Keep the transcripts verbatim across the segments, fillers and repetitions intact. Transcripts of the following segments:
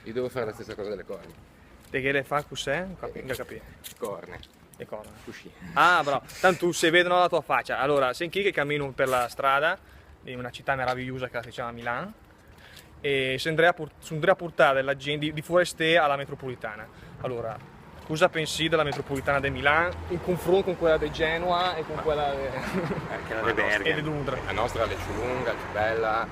Io devo fare la stessa cosa delle corna. Te ghe le fa cus'è? Non capi-, non ho capito. Corna. Le corna. Cusì. Ah, bravo. Tanto se vedono la tua faccia. Allora, sèm chì che camino per la strada di una città meravigliosa che si chiama Milan. E sèm dré a pur-, sèm dré a purtà de la gent, di, di forestee a la metropolitana. Alura, cosa pensì de la metropolitana de Milan in confront con quèla de Genoa e con quèla de... Eh, quèla de Bèrghem. E de Londra. La nostra l'è piö lunga, piö bèla,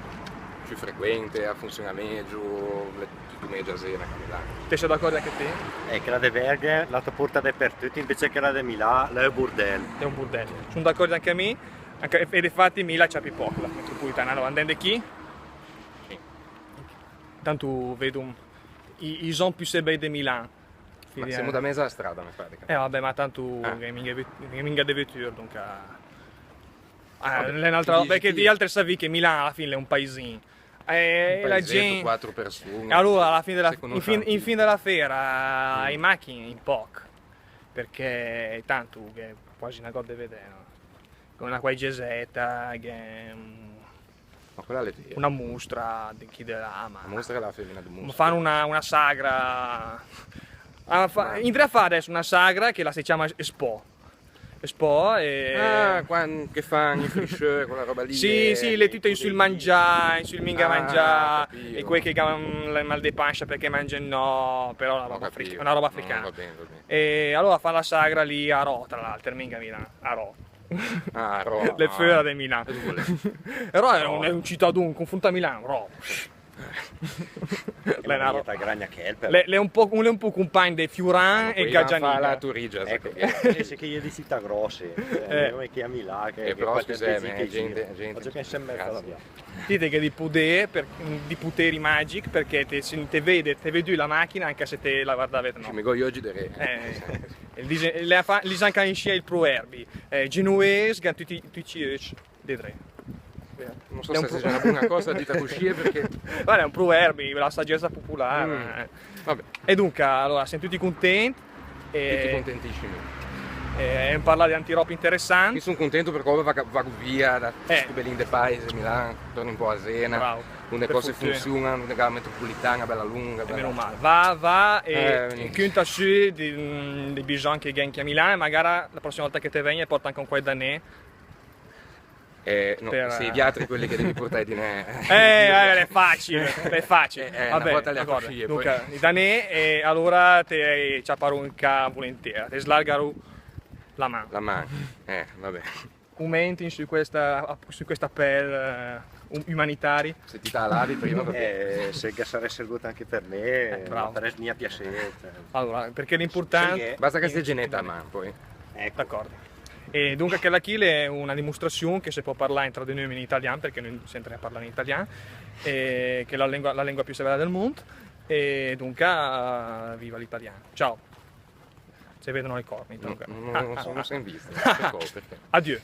piö frequente, la funsiona mègio, l'è tüt mègio a Zena che a Milan. Te sét d'acòrd anche té? Eh, quèla de Bèrghem la ta porta depertüt, invece quèla de Milan l'è un burdèl. L'è un burdèl. Sóm d'acòrd anche mi, anche, e difati mi la ciapi pòch, la metropolitana. Alura, andèm de chì. Sì. Tanto vedo i, i zòn piö sebèi de Milan. Ma sèm de mèzo a la strada, me pare. Eh, vabbè, ma tanto che minga ve-, che minga de vetür, dunca. Ah, vabbè, l'è un'altra roba, perché i alter savì che Milan a la fin l'è un paesin. Eh, la gent, quattro persone. E alura, a la fin de la, in fin, in fin de la fera, i machin in pòch. Perché tanto che quasi na gòta de vedè, no? Con una quai geseta, che, mm, ma quèla l'è vera. Una mostra de chì de là, ma... La mostra della femmina del mostro. Fanno una, una sagra. Ah, fa-, in dré a fà adès una sagra che la se ciama Expo. Expo, e... Ah, quand che fan i friseur, quèla roba lì. Sì, sì, l'è tüt in sul mangià, in sul minga mangià, e quei che gh'han mal de pancia perché mangen no, però una roba afric-, una roba africana. Va ben, va ben. E alura fan la sagra lì a Rho, tra l'alter, minga a Milan, a Rho. Ah, Rho. L'è föra de Milan. Però l'è un, l'è un citadon, confront a Milan, Rho. L'è na roba. L'è, l'è un pò, l'è un pò compagn de Fiuran e Gazzaniga. Fa la Turigia, ecco, eh, sì, che i è di cità gròsse, eh, nome che a Milan, che, però, scüsém, eh, gent, gent. Dite che di pudè, per, di puteri magic, perché te, se te vede, te vede la machina, anche se te la guardavet no. Ci me go i öcc dré. Eh, el dise, l'è fa-, l'è anca inscì el proverbi, eh, genues, gh'han tücc, tücc i öcc de dré. Non so se sia una bona cosa dita cusì, eh, perché... Guarda, l'è un proverbi, la sagessa popolare, eh. Vabbè. E dunca, alura, sèm tücc content. Tücc contentissimi. E, e parlà de tanti rob interessant. Mi son content perché va, va via da stu belin de paese, Milan, torni un pò a Zena, bravo, onde le cose funsiona, onde gh'è la metropolitana bèla longa, bèla... E meno mal. Va, va e, eh, e cünta sü di, mm, di bisògn che gh'è anca a Milan, e magara la pròssima volta che te vegn pòrta anca un quai danè. Eh, no, per, se i viatri quelli che devi portà i dinè. Eh, eh, l'è facile, l'è facile. Eh, eh, vabbè, una volta le ha d'acòrd. Così, e poi... Dunca, i danè, e alura te ciaparò anca vulentìer, te slargarò la man. La man, eh, vabbè. Commenti su questa, su questa appel, eh, um-, umanitari? Se ti te la lavi prima, va ben. Eh, se gh'è sarès servüt anca per me, eh, bravo, me faria mia piasè, cioè. Alura, perché l'important... Basta che se ghe neta a man, poi. Ecco. D'acòrd. E dunca, quèla chì l'è una dimostrazion che se pò parlà intra de nöm in italian, perché nöm sèm dré a parlà in italian, e che l'è la lengua, la lengua piö severa del mund, e dunca, viva l'italian. Ciao. Se vedono le corna, intanto. No, no, no, no s'è vist. Perché? Adieu.